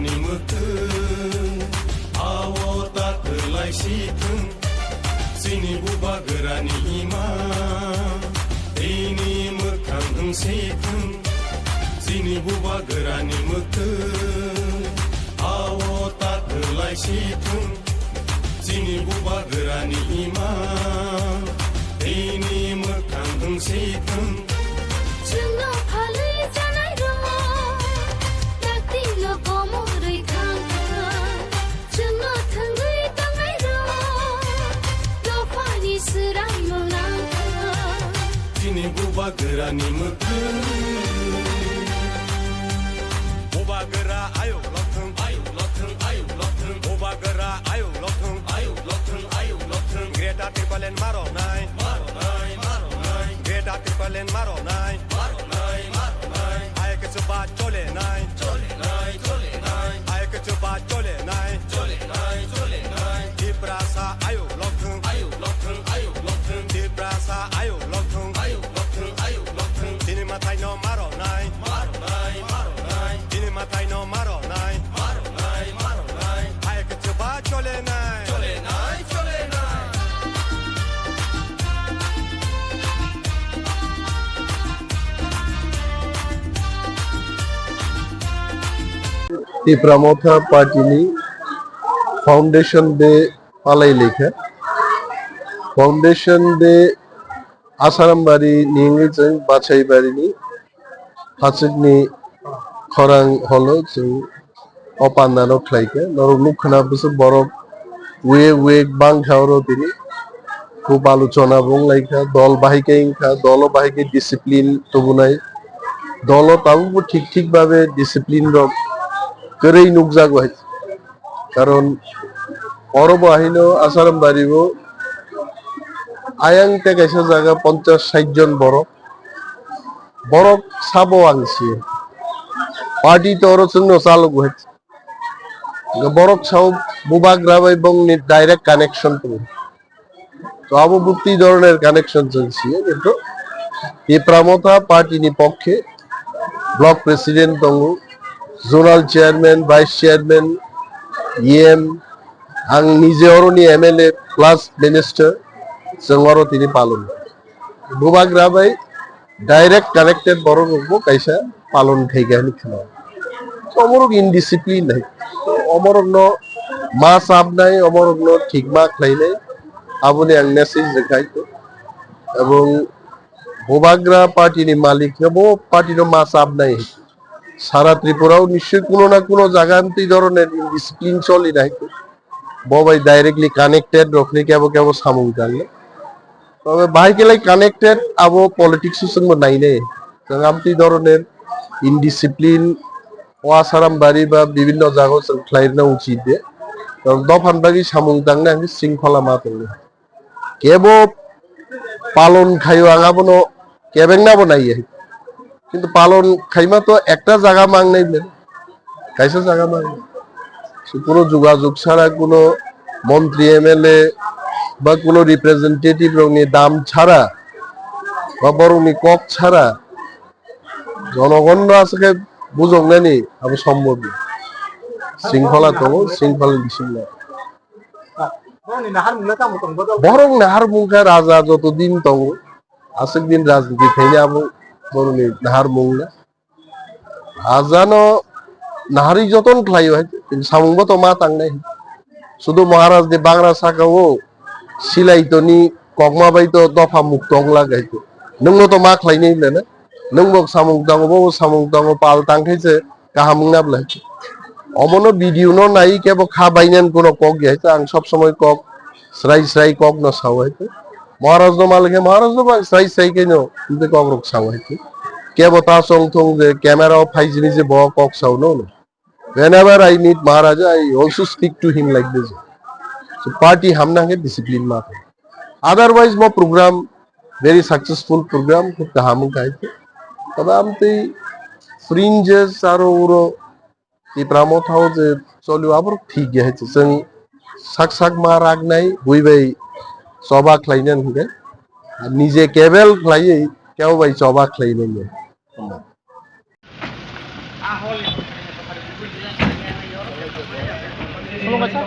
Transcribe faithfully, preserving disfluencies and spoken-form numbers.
Ni mwkhwng, ao ta kwlai si thwng. Chini bubagrani ima, tini mwkhang wng si thwng. Chini bubagrani mwkhwng, ao ta kwlai si thwng. Chini bubagrani ima, tini mwkhang wng si thwng. Chwngno phalwi janai rok, dakti no komorwi thang thang. Chwngno thwngwi tongnai rok, dophani swrang no nang thang. Chini bubagrani mwkhwng. Bubagra ayuk lokthwng, ayuk lokthwng, ayuk lokthwng. Bubagra ayuk lokthwng, ayuk lokthwng, ayuk lokthwng. Greater Tipraland maronai, maronai, maronai. Greater Tipraland maronai, maronai, maronai. Ayuk chuba cholenai, cholenai, cholenai. Ayuk chuba cholenai, cholenai, cholenai. Tiprasa ayuk lokthwng, ayuk lokthwng, ayuk lokthwng. Tiprasa ayuk lokthwng, ayuk lokthwng, ayuk lokthwng. Chini mwtai no maronai, maronai, maronai. Chini mwtai no maronai, maronai, maronai. Ayuk chuba cholenai, cholenai, cholenai. Tipra Motha Party ni Foundation Day palai lekha. Foundation Day Asarambari ni wngwi chwng Bachaibari ni hachwk ni khorang holo chwng o panda no khlai kha. Norok nuk khna bwswk borok wek wek bang kha oro tini. Kub aluchona bo wng lai kha. Dol bahai khe wng kha. Dolo bahai khe discipline tubunai. Dolo tabukbo thik thik babe discipline rok kwrwi nukjago hai. Karon oro bo haino Asarambari o ayang tei kaisa jaga ponchash sait jon borok. Borok sabo ang si. Party to oro chwngno chalogo hai. Borok sao bubagra bai bongni direct connection tongo. To abo bukti dhoroner connection chwng si, kintu Tipra Motha party ni pokkhe block president tongo, zonal chairman, vice chairman, E M, ang nije oroni M L A plus minister, chwng oro tini palon. Bubagra bai direct connected borok rokbo kaisa palon khaikha hinwi khna. Omorok indiscipline hai. Omorokno ma chapnai, omorokno thik ma khlainai, aboni ang message rwkha. Ebong bubagra party ni malik no bo party no ma chapnai. Sara Tripura o nischoi kuno na kuno jaga amtwi dhoroner indiscipline choli nai. Bo bai directly connected rokni kebo kebo samung tangnai. Tobe bahai khe lai connected abo politics o chwngbo nainai. Chwng amtwi dhoroner indiscipline o Asarambari ba bibinno jaga o chwng khlairwna uchit de. Chwng dophan bagwi samung tangnai hwnkhe sringkhola ma tongnai. Kebo palon khaio ang abono kebengna bo naiya. Kintu palon khaima to ekta jaga mangnai bele. Kaisa jaga mang. So, kuno jugajug chara, kuno montri M L A ba kuno representative rokni dam chara ba borokni kok chara jonogonno aswk khe bujoknani abo sombhob ya. Sringkhola tongo, sringkhola bisingo. Borokni naharmungno tamo tong bodol? Borok naharmung khe raja joto din tongo. Aswk din rajniti khaina abo borokni naharmung na. Rajano naharwi joton khlaio hai, samungbo to ma tangnai. Sudu Maharaj ni bagra saka o silai toni kokma bai to dopha muk tong lagai to. Nwngno to ma khlainai le na. Nwngbo samung tango, bo samung tango, pal tang khe se kaham wngna bwlai. Omono video no nai khe bo kha bainani kuno kok ya, ang sob somoi kok srai srai kok no sao hai. Maharaj no malik he Maharaj no bang srai srai khe no tei kok rok sao hai. Kebo ta chong thung je camera o phai jini je bo kok sao no no. Whenever I meet Maharaj, I also speak to him like this. So party hamna hwnkhe discipline ma thang. Otherwise, mo program very successful program, khub kaham wngkha hai. Tobe amtwi fringes aro uro Tipra Motha o je cholio aborok thik ya hai. Chwng sak sak ma ragnai, bui bai choba khlainani hwnkhe. Nije kebel khlaiwi kebo bai choba khlainani. Khulumbaisa.